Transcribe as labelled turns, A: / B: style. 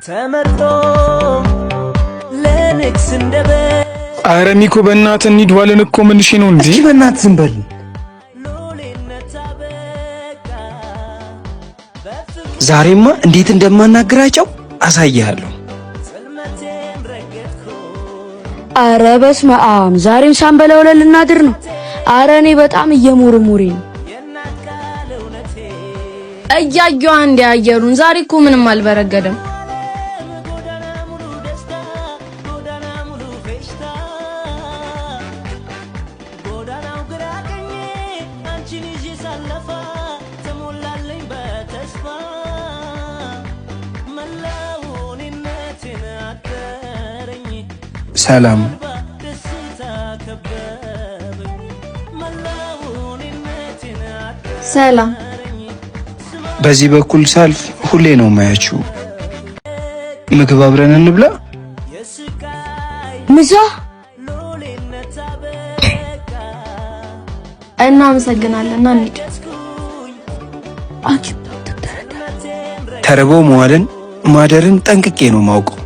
A: ተመርጦ ለንግስ እንደበ
B: አረ ሚኮ በእናትህ እንሂድ። ዋለን እኮ ምንሽ ነው እንዴ?
C: እቺ በእናትህ ዝም በል።
A: ሎሌነት አበቃ። በፍቅር
C: ዛሬማ እንዴት እንደማናግራቸው አሳይሃለሁ።
A: ጽልመቴን ረገጥኩ።
D: አረ በስመ አብ፣ ዛሬም ሳንበላ ውለን ልናድር ነው። አረ እኔ በጣም እየሞረሞሬ ነው።
A: የእናት ቃል እውነቴ።
E: እያየሁ አንዴ አየሩን፣ ዛሬ እኮ ምንም አልበረገደም።
A: ጎዳና ሙሉ ደስታ፣ ጎዳና ሙሉ ፌሽታ፣ ጎዳናው ግራ ቀኜ አንቺን ይዤ ሳለፋ ተሞላለኝ በተስፋ፣ መላው እኔነቴን አጠረኝ።
C: ሰላም።
A: ደስታ ከበበኝ፣ መላው እኔነቴን
E: ሰላም።
C: በዚህ በኩል ሳልፍ ሁሌ ነው የማያችሁ። ምግብ አብረን እንብላ።
A: የስቃይ
D: ምሳ።
A: ሎሌነት አበቃ።
E: እናመሰግናለን። ና እንሂድ።
D: አንቺ
C: ተርቦ መዋልን ማደርን ጠንቅቄ ነው ማውቀው።